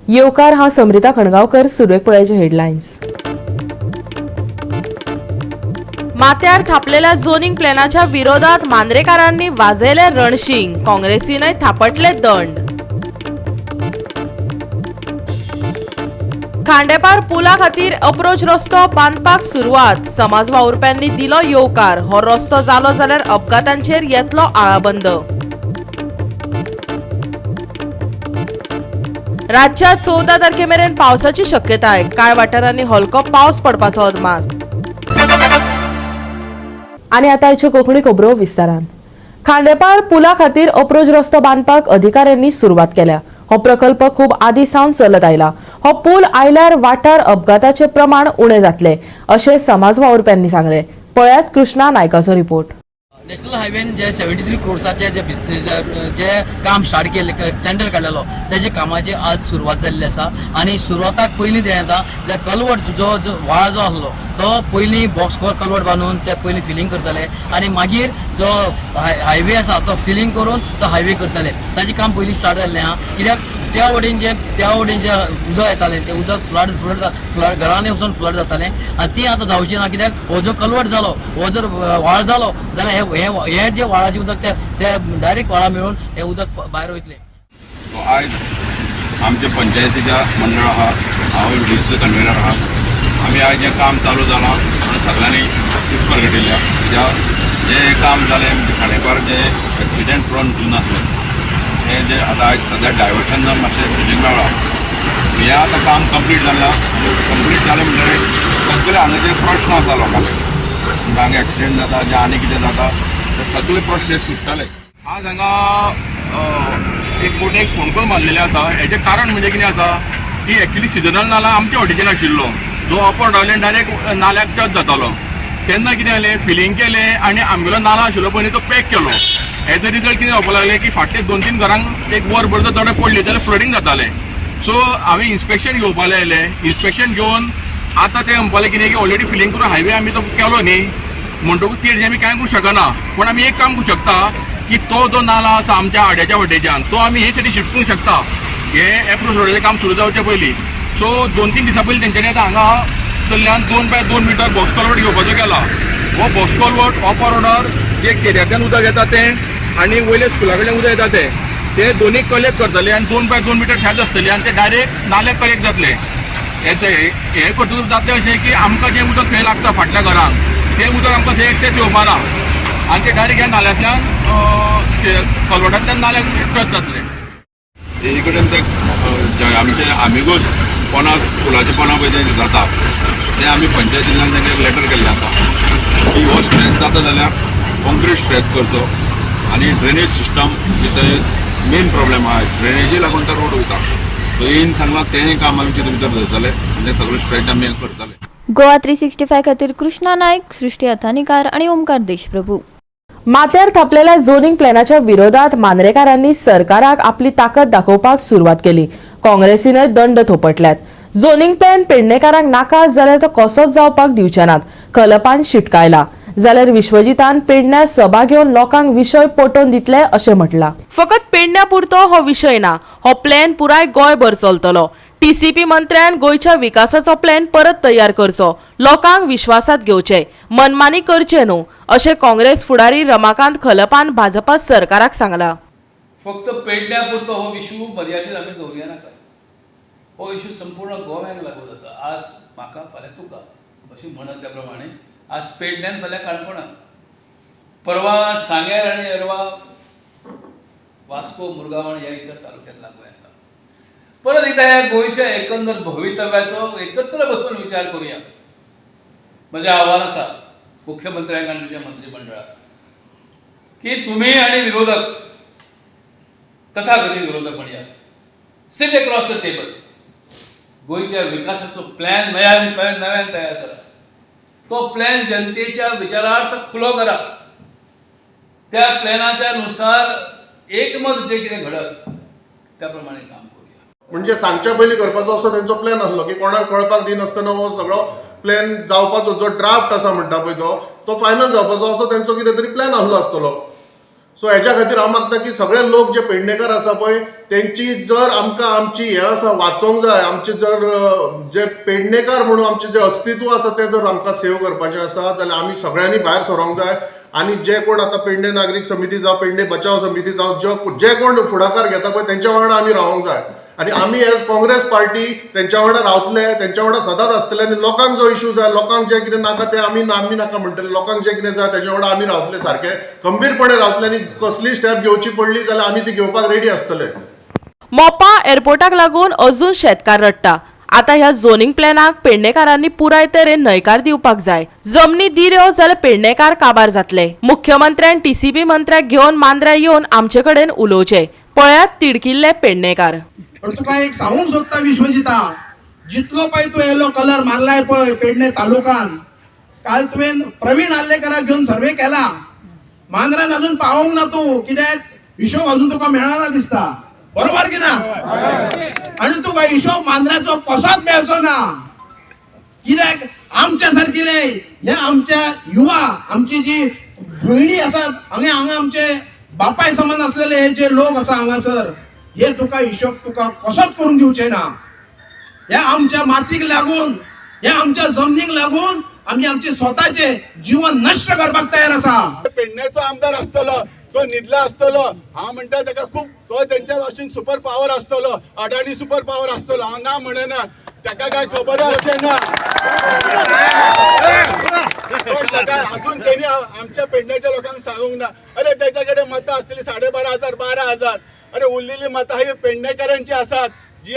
येवकार. हांव समृता खणगांवकर. सुरवेक पळयाचे हेडलायन्स. माथ्यार थापलेल्या झोनिंग प्लॅनाच्या विरोधात मांद्रेकारांनी वाजयले रणशिंग, काँग्रेसीनय थापटले दंड. खांडेपार पुला खातीर अप्रोच रस्तो बांदपाक सुरवात, समाज वावुरप्यांनी दिलो येवकार. हो रस्तो जालो जाल्यार अपघातांचेर येतलो आळाबंद. राज्यात 14 तारखे मेरेन पावसाची शक्यताय, कांय वाठारांनी हलको पावस पडपाचो अदमास. आनी आतां आयच्यो कोंकणी खबरो विस्तारान. खांडेपार पुला खातीर अप्रोच रस्तो बांदपाक अधिकाऱ्यांनी सुरवात केल्या. हो प्रकल्प खूब आदीं सावन चलत आयला. हो पूल आयल्यार वाठार अपघाताचे प्रमाण उणें जातलें अशें समाज वावुरप्यांनी सांगलें. पळयात कृष्णा नायकाचो रिपोर्ट. नॅशनल हायवेन जे 73 क्रोर्साचे जे बिजनेस जे काम स्टार्ट केल्ले, टेंडर काडलेलो, तेजे कामाची आज सुरवात जाल्ली आसा. आनी सुरवाताक पयलीं तें येता जे कलवट जो जो व्हाळ जो आसलो तो पयलीं बॉक्स कलवट बांदून ते पयलीं फिलींग करतले आनी मागीर जो हायवे आसा तो फिलींग करून तो हायवे करतले. ताजें काम पयलीं स्टार्ट जाल्लें आहा, कित्याक त्या वटेन जे उदक येतालें तें उदक फ्लड फ्लड फ्लड घरांनी वचून फ्लड जातालें आनी ती आतां जावची ना, कित्याक हो जो कलवट जालो, हो जर व्हाळ जालो जाल्यार हे हे हे जे व्हाळाचें उदक ते ते डायरेक्ट व्हाळा मेळून हें उदक भायर वयतलें. सो आयज आमच्या पंचायतीच्या मंडळ आहा, हांव डिस्ट्रिक्ट कन्वेनर आहा. आमी आयज हें काम चालू जालां म्हणून सगळ्यांनी खोस परगटिल्ल्या, कित्याक जें काम जालें म्हणजे खांडेपार जे एक्सिडेंट प्रोन झोन आसलें हें जें आतां आयज सद्या डायवर्शन जावन मातशें फिलींग मेळ्ळां. हें आतां काम कंप्लीट जालां. कंप्लीट जालें म्हणटकीर सगळे हांगाचे प्रश्न आसा लोकांले, म्हणजे हांगा एक्सिडेंट जाता, जे आनी कितें जाता, ते सगळे प्रश्न सुट्टले. आज हांगा एक मोठे एक फोन कॉल मारलेले आसा. हेजें कारण म्हणजे कितें आसा की एक्चुली सिजनल नाला आमच्या वाटेच्यान आशिल्लो, जो अपर डावल्यान डायरेक्ट नाल्याक टच जातालो. तेन्ना कितें जालें, फिलींग केलें आनी आमगेलो नाला आशिल्लो पळय तो पॅक केलो. हेजो रिजल्ट कितें जावपाक लागलें की फाटले दोन तीन घरांक एक वर भर जर दडक पडली जाल्यार फ्लडींग जातालें. सो हांवें इन्स्पेक्शन घेवपाक आयलें. इन्स्पेक्शन घेवन आतां ते म्हणपाक कितें की ऑलरेडी फिलींग करून हायवे आमी तो केलो न्ही, म्हणटकूच तेजेर आमी कांय करूंक शकना. पूण आमी एक काम करूंक शकता की तो जो नाला आसा आमच्या आड्याच्या वाटेच्यान तो आमी हे सायडी शिफ्ट करूंक शकता, हे एप्रोच रोडाचें काम सुरू जावचे पयलीं. सो 2-3 दिसां पयलीं तेंच्यांनी आतां हांगा सल्ल्यान 2 बाय 2 मिटर बॉक्स कलवर्ट घेवपाचो केला. हो बॉक्स कलवर्ट अपर रोडार जे केऱ्यांतल्यान उदक येता तें आनी वयल्या स्कुला कडल्यान उदक येता तें ते दोन्ही कलेक्ट करतले आनी 2 बाय 2 मिटर सायज आसतली आनी ते डायरेक्ट नाल्याक कलेक्ट जातले. हे हे करतकूच जातलें अशें की आमकां जें उदक थंय लागता फाटल्या घरांक तें उदक आमकां थंय एक्सेस येवपा ना आनी तें डायरेक्ट ह्या नाल्यांतल्यान, कलवटांतल्यान नाल्याक टच जातलें. तेजे कडेन ते जे आमचे आमिगोस पोना, पुलाचे पोना पळय जें जाता तें आमी पंचायतींतल्यान तांकां एक लेटर केल्लें आसा की हो स्ट्रेच जाता जाल्यार कॉन्क्रीट स्ट्रेच करचो आनी ड्रेनेज सिस्टम ही थंय मेन प्रॉब्लेम आहा. ड्रेनेजी लागून तो रोड वयता. सो येन सांगलां, तेंय काम आमी तितून भितर धरतले आनी तें सगळें स्ट्रेच आमी करतले. गोवा 365 खातीर कृष्णा नायक, सृष्टी अथानिकार आणि ओमकार देशप्रभू. माथ्यार थापलेल्या झोनिंग प्लॅनाच्या विरोधात मांद्रेकारांनी सरकाराक आपली ताकद दाखोवपाक सुरवात केली. काँग्रेसीनय दंड थोपटल्यात. झोनिंग प्लॅन पेडणेकारांक नाका जाल्यार तो कसोच जावपाक दिवचे नात, खलपान शिटकायला. जाल्यार विश्वजितान पेडण्या सभा घेवन लोकांक विशय पटोवन दितले अशें म्हटलां. फकत पेडण्या पुरतो हो विशय ना, हो प्लॅन पुराय गोंयभर चलतलो. टीसीपी मंत्र्यान गोंयच्या विकासाचो प्लॅन परत तयार करचो, लोकांक विश्वासात घेवचे, मनमानी करचे न्हू अशें काँग्रेस फुडारी रमाकांत खलपान भाजपा सरकाराक सांगला. फक्त पेडण्या पुरतो हो इशू मर्यादीत आमी दवरुया नाका. हो इशू संपूर्ण गोव्याक लागू जाता. आज म्हाका, फाल्यां तुका अशी म्हणत त्या प्रमाणे आज पेडण्यान, फाल्यां काणकोणान, परवा सांग्यार आनी येरवा, वास्को, मुरगांव आनी ह्या इतर तालुक्यात लागू येता. परत एकदा ह्या गोंयच्या एकंदर भवितव्याचो एकत्र बसून विचार करूया. म्हजें आव्हान आसा मुख्यमंत्र्यांक आनी तुज्या मंत्रिमंडळाक की तुमी आनी विरोधक, तथाकथित विरोधक म्हणया, सीट अक्रॉस the table, गोंयच्या विकासाचो प्लॅन नव्यान नव्यान तयार करा. तो प्लॅन जनतेच्या विचारार्थ खुलो करा. त्या प्लॅनाच्या नुसार एकमत जे कितें घडत त्या प्रमाणे काम करूया. म्हणजे सांगच्या पयलीं करपाचो असो तेंचो प्लॅन आसलो की कोणाक कळपाक दिनासतना हो सगळो प्लॅन जावपाचो, जो ड्राफ्ट आसा म्हणटा पळय तो तो फायनल जावपाचो, असो तेंचो कितें तरी प्लॅन आसलो आसतलो. सो हेज्या खातीर हांव मागता की सगळे लोक जे पेडणेकार आसा पळय तेंची जर आमकां आमची हें आसा वाचोवंक जाय, आमचे जर जे पेडणेकार म्हणून आमचें जें अस्तित्व आसा तें जर आमकां सेव करपाचें आसा जाल्यार आमी सगळ्यांनी भायर सरोंक जाय. आनी जे कोण आतां पेडणे नागरीक समिती जावं पेडणे बचाव समिती जावं जे कोण फुडाकार घेता पळय तेंच्या वांगडा आमी रावोंक जाय. आनी आमी एज काँग्रेस पार्टी तेंच्या वांगडा रावतले, तेंच्या वांगडा सदांच आसतले. आनी लोकांक जो इशू जाय, लोकांक जें कितें नाका तें आमी नाका म्हणटले, लोकांक जें कितें जाय तेंच्या वांगडा आमी रावतले, सारकें खंबीरपणे रावतले. आनी कसली स्टेप घेवची पडली जाल्यार आमी ती घेवपाक रेडी आसतले. मोपा एअरपोर्टाक लागून अजून शेतकार रडटा. आता ह्या झोनिंग प्लॅनाक पेडणेकारांनी पुराय तरेन न्हयकार दिवपाक जाय. जमनी दिल्यो जाल्यार पेडणेकार काबार जातले. मुख्यमंत्र्यान टीसीपी मंत्र्याक घेवन मांद्र्या येवन आमचे कडेन उलोवचे. पळयात तिडकिल्ले पेडणेकार. पण तुका एक सांगूंक सोदता विश्वजिता, जितलो पळय तूं येलो कलर मारलाय पळय पेडणे तालुकान, काल तुवें प्रवीण आर्लेकराक घेवन सर्वे केला, मांद्रान अजून पावोंक ना तूं, कित्याक हिशोब अजून तुका मेळना दिसता, बरोबर की ना? आनी तुका हिशोब मांद्राचो कसोच मेळचो ना, कित्याक आमच्या सारकिले हे आमच्या युवा, आमची जी भयणी आसात हांगा हांगा आमचे बापाय समान आसलेले हे जे लोक आसा हांगासर, हे तुका हिशोब तुका कसोच करून दिवचे ना. ह्या आमच्या मातीक लागून, ह्या आमच्या जमनीक लागून आमी आमचे स्वताचे जीवन नश्ट करपाक तयार आसा. पेडण्याचो आमदार आसतलो तो न्हिदला आसतलो, हांव म्हणटा ताका खूब, तो तेंच्या भाशेन सुपर पावर आसतलो, अडाणी सुपर पावर आसतलो, हांव ना म्हणना, ताका काय खबर आसचें ना. ताका अजून तेणी आमच्या पेडण्याच्या लोकांक सांगूंक ना. अरे तेच्या कडेन मतां आसतली 12,500 12,000, अरे उरलेली मतां ही पेडणेकारांची आसात जी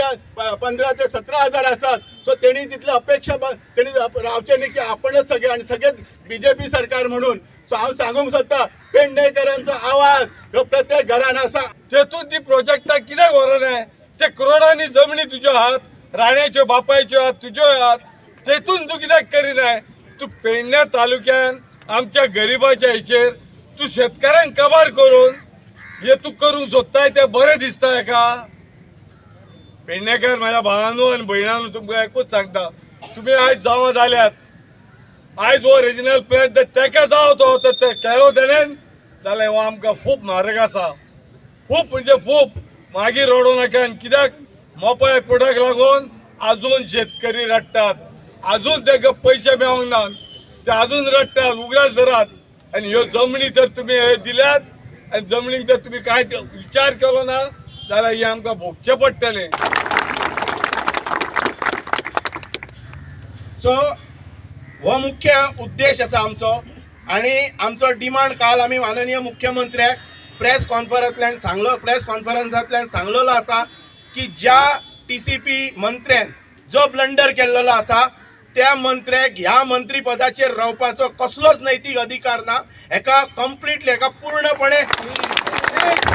15 ते 17,000 आसात. सो तेणी तितली अपेक्षा तेणी रावचें न्ही की आपणच सगळे आनी सगळेच बीजेपी सरकार म्हणून. सो हांव सांगूंक सोदता पेडणेकरांचो आवाज ह्यो प्रत्येक घरान आसा. तेतून ती प्रोजेक्टां कित्याक व्हरना? ते करोडांनी जमनी तुज्यो आहात, राण्याच्यो बापायच्यो आहात, तुज्यो आहात, तेतून तूं कित्याक करिनाय? तूं पेडण्या तालुक्यान आमच्या गरिबाच्या हेचेर तूं शेतकाऱ्यांक कबार करून हे तूं करूंक सोदताय तें बरें दिसता हेका? पेडणेकार म्हाज्या भावानू आनी भयणानू तुमकां एकूच सांगता, तुमी आयज जावा जाल्यात, आयज हो रिजनल प्लॅन तर तेका जावो तो तर ते केलो तेणेन जाल्यार हो आमकां खूब म्हारग आसा, खूब म्हणजे खूब. मागीर रडूं नाका. कित्याक मोपा एअरपोर्टाक लागून आजून शेतकरी रडटात, आजून तांकां पयशे मेळोंक ना, ते आजून रडटात. उगडास धरात. आनी ह्यो जमनी जर तुमी हे दिल्यात आनी जमनीक जर तुमी कांय विचार केलो ना जाल्यार हें आमकां भोगचें पडटलें. सो हो मुख्य उद्देश आसा आमचो. आनी आमचो डिमांड काल आमी माननीय मुख्यमंत्र्याक प्रेस कॉन्फरन्सांतल्यान सांगलेलो आसा की ज्या टीसीपी मंत्र्यान जो ब्लंडर केल्लो आसा त्या मंत्र्याक ह्या मंत्रीपदाचेर रावपाचो कसलोच नैतीक अधिकार ना. हेका कंप्लिटली, हेका पूर्णपणे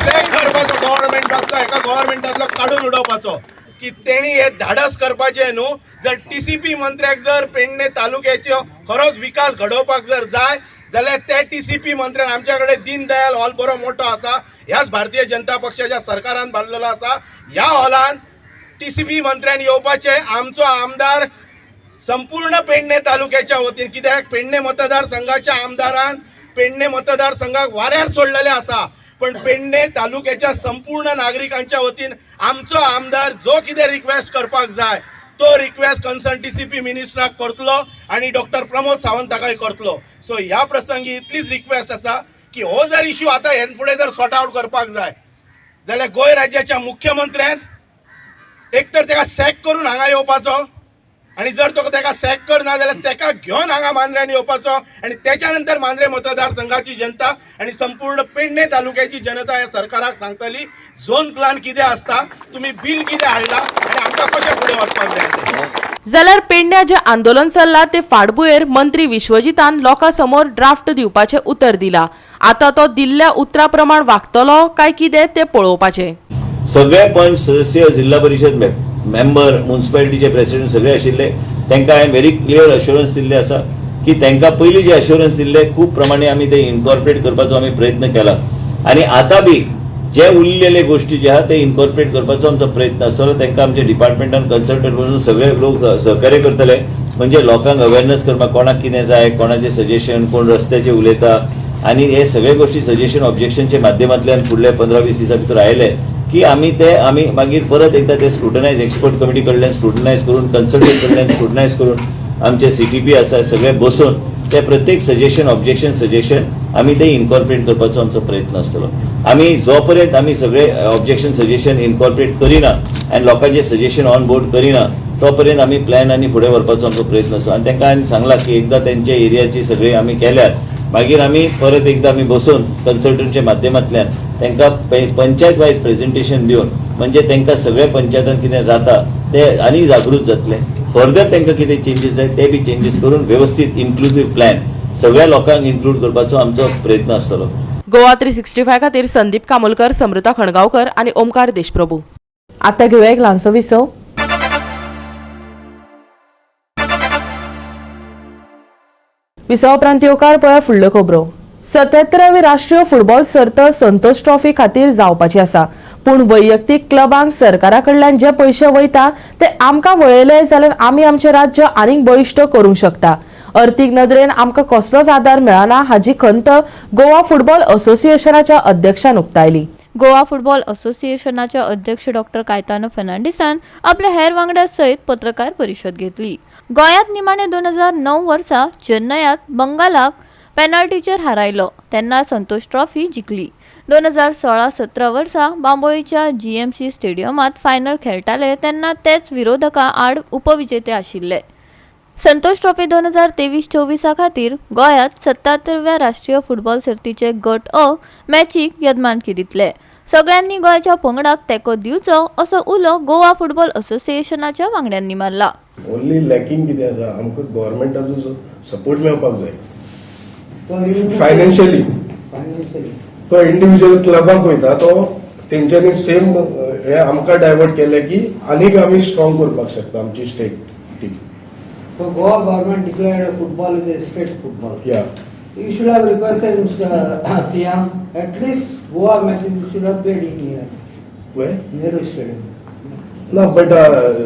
सॅक करपाचो गव्हर्मेंटांतलो, हेका गव्हर्मेंटांतलो काडून उडोवपाचो की तेणी हे धाडस करपाचें न्हू. जर टीसीपी मंत्र्याक जर पेडणे तालुक्याचो खरोच विकास घडोवपाक जर जाय जाल्यार त्या टीसीपी मंत्र्यान आमच्या कडेन दीनदयाल हॉल बरो मोठो आसा, ह्याच भारतीय जनता पक्षाच्या सरकारान बांदलेलो आसा, ह्या हॉलान टीसीपी मंत्र्यान येवपाचें. आमचो आमदार संपूर्ण पेडणे तालुक्याच्या वतीन, कित्याक पेडणे मतदारसंघाच्या आमदारान पेडणे मतदारसंघाक वाऱ्यार सोडलेले आसा, पण पेडणे तालुक्याच्या संपूर्ण नागरिकांच्या वतीन आमचो आमदार जो कितें रिक्वेस्ट करपाक जाय तो रिक्वेस्ट कन्सर्न टीसीपी मिनिस्टराक करतलो आनी डॉक्टर प्रमोद सावंत ताकाय करतलो. सो ह्या प्रसंगी इतलीच रिक्वेस्ट आसा की हो जर इश्यू आतां हेन फुडें जर सॉर्ट आवट करपाक जाय जाल्यार गोंय राज्याच्या मुख्यमंत्र्यान एक तर ताका सॅक करून हांगा येवपाचो, आनी जर तो ताका सॅक करना जाल्यार ताका घेवन हांगा मांद्र्यान येवपाचो आनी त्याच्या नंतर मांद्रे मतदारसंघाची जनता आनी संपूर्ण पेडणे तालुक्याची जनता ह्या सरकाराक सांगतली झोन प्लान कितें आसता, तुमी बील कितें हाडला आनी आमकां कशें फुडें वचपाक जाय. जाल्यार पेडण्या जें आंदोलन चल्लां ते फाटभुंयेर मंत्री विश्वजितान लोकां समोर ड्राफ्ट दिवपाचें उतर दिला. आतां तो दिल्ल्या उतरा प्रमाण वागतलो काय कितें तें पळोवपाचें. सगळे पंच सदस्य, जिल्हा परिशद मेंबर, म्युन्सिपालिटीचे प्रेसिडेंट सगळे आशिल्ले. तांकां हांवें व्हेरी क्लियर अश्युरन्स दिल्ले आसा की तांकां पयलीं जे अश्युरन्स दिल्ले खूब प्रमाणे आमी ते इनकॉर्पोरेट करपाचो आमी प्रयत्न केला आनी आतां बी जे उरलेले गोष्टी जे आहा ते इनकॉर्पोरेट करपाचो आमचो प्रयत्न आसतलो. तांकां आमच्या डिपार्टमेंटान कन्सल्टंट म्हणून सगळे लोक सहकार्य करतले. म्हणजे लोकांक अवेरनस करपाक कोणाक कितें जाय, कोणाचें सजेशन, कोण रस्त्याचे उलयता, आनी हे सगळे गोष्टी सजेशन ऑब्जेक्शनच्या माध्यमांतल्यान फुडल्या 15-20 दिसां भितर आयले की आमी ते आमी मागीर परत एकदा ते स्क्रुटनायज एक्सपर्ट कमिटी कडल्यान स्क्रुटनायज करून, कन्सल्टंट कडल्यान स्क्रुटनायज करून, आमचे सीटीपी आसा सगळे बसून ते प्रत्येक सजेशन, ऑब्जेक्शन, सजेशन आमी ते इनकॉर्पोरेट करपाचो आमचो प्रयत्न आसतलो. आमी जो पर्यंत आमी सगळे ऑब्जेक्शन, सजेशन इनकॉर्पोरेट करिना आनी लोकांचे सजेशन ऑन बोर्ड करिना, तो पर्यंत आमी प्लॅन आनी फुडें व्हरपाचो आमचो प्रयत्न आसा. आनी तांकां हांवें सांगलां की एकदां तेंच्या एरियाची सगळी आमी केल्यार मागीर आमी परत एकदां आमी बसून कन्सल्टंटच्या माध्यमांतल्यान तांकां पंचायत वायज प्रेझेंटेशन दिवन, म्हणजे तांकां सगळ्या पंचायतान कितें जाता ते आनी जागृत जातले. फर्दर तांकां कितें चेंजीस जाय ते बी चेंजीस करून वेवस्थीत इन्क्लुजीव प्लॅन सगळ्या लोकांक इन्क्लूड करपाचो आमचो प्रयत्न आसतलो. गोवा 365 खातीर संदीप कामोलकर, समृता खणगांवकर आनी ओमकार देशप्रभू. आता घेवया एक ल्हानसो विसव. विसवा उपरांत येवकार. पळया फुडल्यो खबरो. 77वी राष्ट्रीय फुटबॉल सर्त संतोष ट्रॉफी खातीर जावपाची आसा, पूण वैयक्तीक क्लबांक सरकारा कडल्यान जे पयशे वयता ते आमकां वळयले जाल्यार आमी आमचें राज्य आनीक बळिश्ट करूंक शकता. अर्थीक नदरेन आमकां कसलोच आदार मेळना हाची खंत गोवा फुटबॉल असोसिएशनाच्या अध्यक्षान उक्तायली. गोवा फुटबॉल असोसिएशनाचे अध्यक्ष डॉक्टर कायतानो फर्नांडिसान आपल्या हेर वांगडा सयत पत्रकार परिशद घेतली. गोंयांत निमाणे 2009 वर्सा चेन्नयात बंगालाक पेनल्टीचेर हारायलो तेन्ना संतोष ट्रॉफी जिखली. 2016-17 वर्सा बांबोळीच्या जीएमसी स्टेडियमांत फायनल खेळटाले तेन्ना तेच विरोधका आड उपविजेते आशिल्ले. संतोष ट्रॉफी 2023-24 खातीर गोंयांत 77व्या राष्ट्रीय फुटबॉल सर्तीचे गट अ मॅचीक यजमानकी दितले. सगळ्यांनी गोंयच्या पंगडाक तेंको दिवचो असो उलो गोवा फुटबॉल असोसिएशनाच्या वांगड्यांनी मारला. ओनली लॅकिंग कितें आसा, आमकां गव्हर्मेंटाचो सपोर्ट मेळपाक जाय फायनान्शियली. तो इंडिव्हिज्युअल क्लबाक वयता, तो तेंच्यांनी सेम हे आमकां डायवर्ट केले की आनीक आमी स्ट्रॉंग करपाक शकता आमची state team. So Goa government declared football is a state football. Yeah. You should have requested Mr. CM, at least Goa matches you should have played in here. Where? Nehru Stadium. ना, but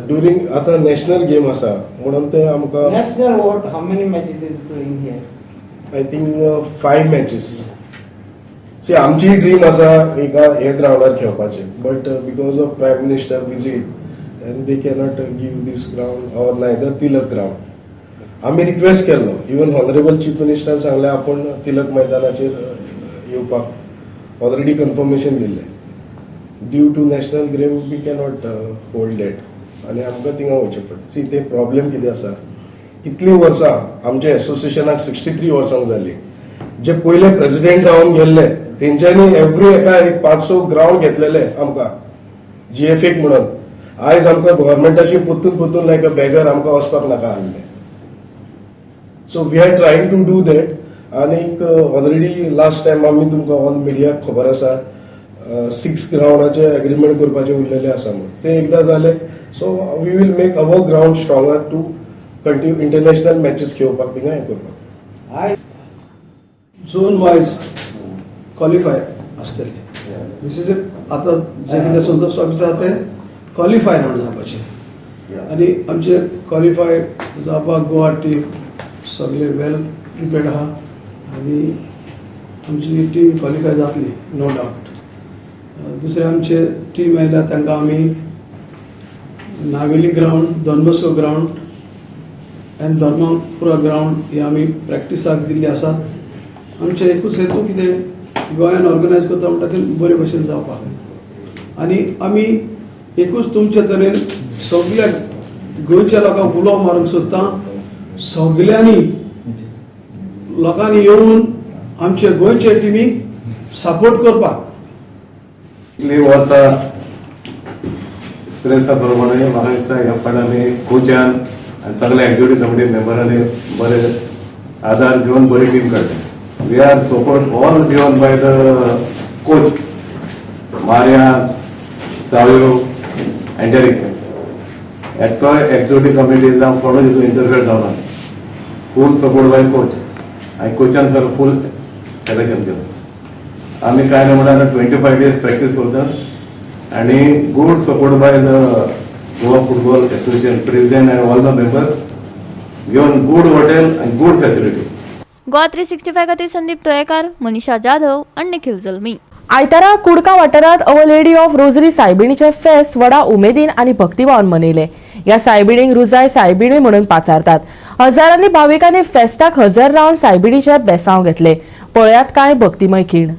during आतां national game आसा म्हणून ते आमकां. National what? How many matches is playing here? I think five matches. See, आमची dream आसा एका हे ग्रावंडार खेळपाचें, but because of prime minister visit and they cannot give these ground or neither Tilak ground. आमी रिक्वेस्ट केल्लो, even honourable chief मिनिस्टरान सांगलें आपूण तिलक मैदानाचेर येवपाक ऑलरेडी कन्फर्मेशन दिल्लें. Due to national game we cannot hold that आनी आमकां थिंगा वयचें पडटा. सी, ते प्रॉब्लेम कितें आसा, इतलीं वर्सां आमच्या एसोसिएशनाक 63 वर्सां जालीं. जे पयले प्रेसिडेंट जावन गेल्ले तेंच्यांनी एवरी एका एक पांच स ग्रावंड घेतलेले आमकां जीएफएक म्हणून. आयज आमकां गव्हर्मेंटाची परतून परतून लायक अ बेगर आमकां वचपाक नाका आहले. So we are trying to do that. आनीक ऑलरेडी लास्ट टायम आमी तुमकां ऑल मिडियाक खबर आसा, सिक्स ग्रावंडाचे एग्रीमेंट करपाचे उरलेले आसा म्हणून. ते एकदां जाले, so we will make our ground stronger to continue international matches खेळोवपाक थिंगा हें करपाक. झोन वायज क्वालिफाय आसतले. This is आतां जे कितें संतोष ट्रॉफी आसा ते क्वालिफाय रावंड जावपाचे आनी आमचे क्वालिफाय जावपाक गोवा टीम सगळे वेल प्रिपेर्ड आहा आनी आमची टीम क्वालिफाय जातली, नो डावट. दुसरे आमचे टीम आयल्या, तांकां आमी Navelim ground, Don Bosco ground आनी धर्मापुरा ग्रावंड ही आमी प्रॅक्टिसाक दिल्ली आसा. आमचे एकूच हेतू कितें, गोंयान ऑर्गनायज करता म्हणटा ते बरे भशेन जावपाक. आनी आमी एकूच तुमचे तरेन सगल्या गोंयच्या लोकांक उलो मारूंक सोदता, सगल्यांनी लोकांनी येवन आमचे गोंयचे टिमीक सपोर्ट करपाक. इतली वर्सां एक्सपिरियन्सा प्रमाणे म्हाका दिसता ह्या फावट आमी कोचान आनी सगळे एक्झिक्युटीव कमिटी मेंबरांनी बरे आदार घेवन बरी टीम काडली. We are support all given by the coach Marian, Savio आनी डेरिक. एकटोय एक्झिक्युटीव कमिटी जावं कोणूच हितून इंटरफेर जावना. फूल सपोर्ट बाय कोच आनी कोचान सगळें फूल सिलेक्शन केलं. आमी काय ना म्हणल्यार 25 डेज प्रॅक्टीस करतात आणि good support by the Goa Football Association president and all the members given good hotel and good facility. Goa 365 खातीर संदीप तोयेकार, मनीषा जाधव आनी निखिल जल्मी. आयतारा कुडका वाठारांत our lady of rosary सायबिणीचे फेस्त व्हडा उमेदीन आनी भक्तिभावान मनयले. ह्या सायबिणींक रुजाय सायबिणी म्हणून पाचारतात. हजारांनी भाविकांनी फेस्ताक हजर रावन सायबिणीचे बेसांव घेतले. पळयात कांय भक्तिमय खीण.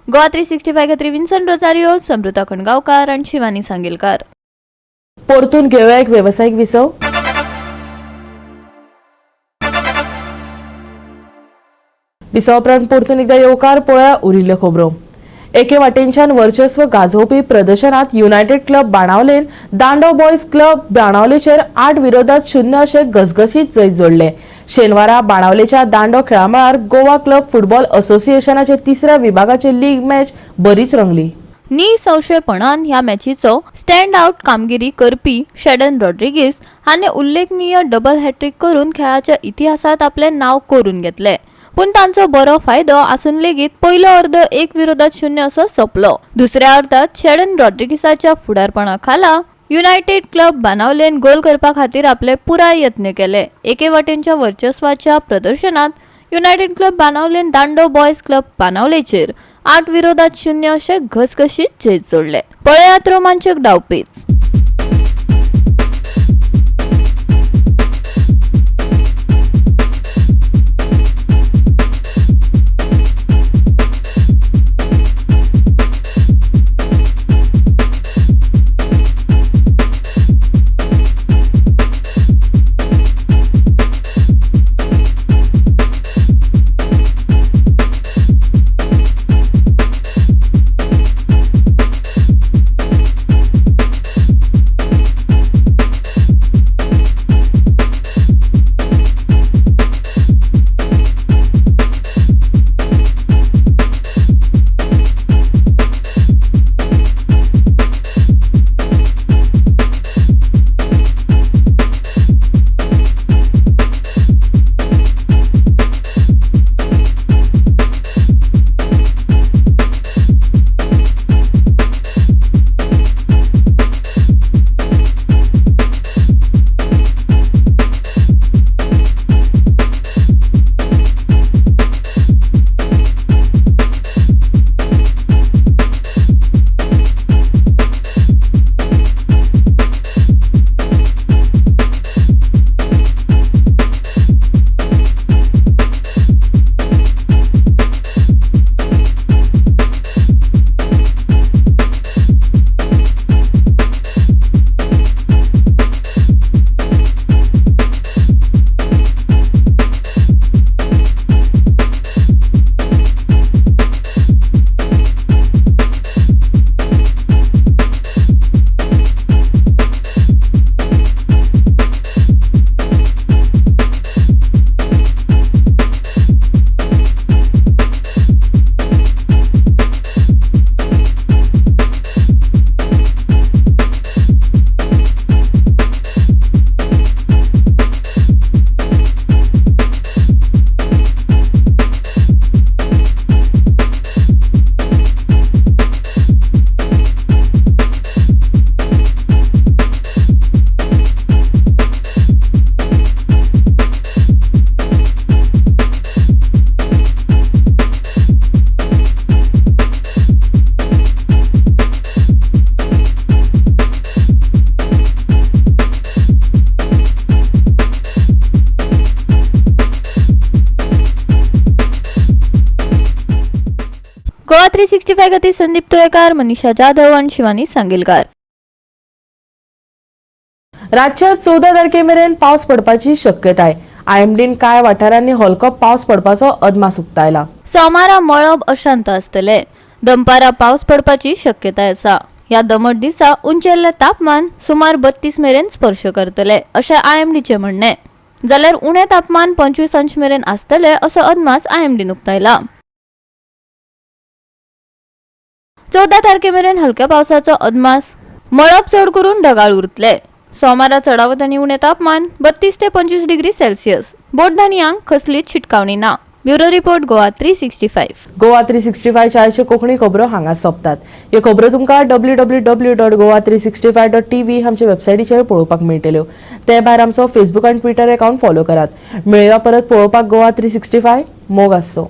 गोवा 365 खातीर विन्सन रोजारियो, समृता खणगांवकार आनी शिवानी सांगेलकार. परतून घेवया एक वेवसायीक विसव. विसवा उपरांत परतून एकदा येवकार. पळया उरिल्ल्यो खबरो. एके वाटेनच्यान वर्चस्व गाजोवपी प्रदर्शनात युनायटेड क्लब बाणावलेन दांडो बॉयज क्लब बाणावलेचेर 8-0 अशें घसघशीत जैत जोडले. शेनवारा बाणावलेच्या दांडो खेळामळार गोवा क्लब फुटबॉल असोसिएशनाचे तिसऱ्या विभागाचे लीग मॅच बरीच रंगली. निसंशयपणान ह्या मॅचीचो स्टँड आउट कामगिरी करपी शेडन रॉड्रिगीस हाणें उल्लेखनीय डबल हॅट्रीक करून खेळाच्या इतिहासात आपलें नांव करून घेतलें. पूण तांचो बरो फायदो आसून लेगीत पयलो अर्द 1-0 असो सोंपलो. दुसऱ्या अर्दात शेडन रॉड्रिगीसाच्या फुडारपणा खाला युनायटेड क्लब बाणावलेन गोल करपा खातीर आपले पुराय यत्न केले. एके वाटेनच्या वर्चस्वाच्या प्रदर्शनात युनायटेड क्लब बाणावलेन दांडो बॉयज क्लब बाणावलेचेर 8-0 अशे घसघशीत जैत जोडले. पळयात रोमांचक डावपेच. 365 खातीर संदीप तुयेकार, मनीषा जाधव आनी शिवानी सांगेलकार. राज्यात 14 तारखे मेरेन पावस पडपाची शक्यताय. आयएमडीन कांय वाठारांनी हलको पावस पडपाचो अदमास उक्तायला. सोमारा मळब अशांत आसतले. दनपारा पावस पडपाची शक्यताय आसा. ह्या दमट दिसा उंचेल्ले तापमान सुमार 32 मेरेन स्पर्श करतले अशें आयएमडीचें म्हणणें. जाल्यार उणें तापमान 25 अंश मेरेन आसतले असो अदमास आयएमडीन उक्तायला. 14 तारखे मेरेन हलक्या पावसाचो अदमास. मळब चड करून ढगाळ उरतले. सोमारा चडावत आनी उणें तापमान 32 ते 25 डिग्री सेल्सियस. बोटधानयांक कसलीच शिटकावणी ना. Bureau report, Goa 365. Goa 365 आयच्यो कोंकणी खबरो हांगा सोंपतात. ह्यो खबरो तुमकां www.goa365.tv आमच्या वेबसायटीचेर पळोवपाक मेळटल्यो. ते भायर आमचो फेसबूक आनी ट्विटर अकाउंट फॉलो करात. मेळया परत पळोवपाक गोवा 365. मोग आसचो.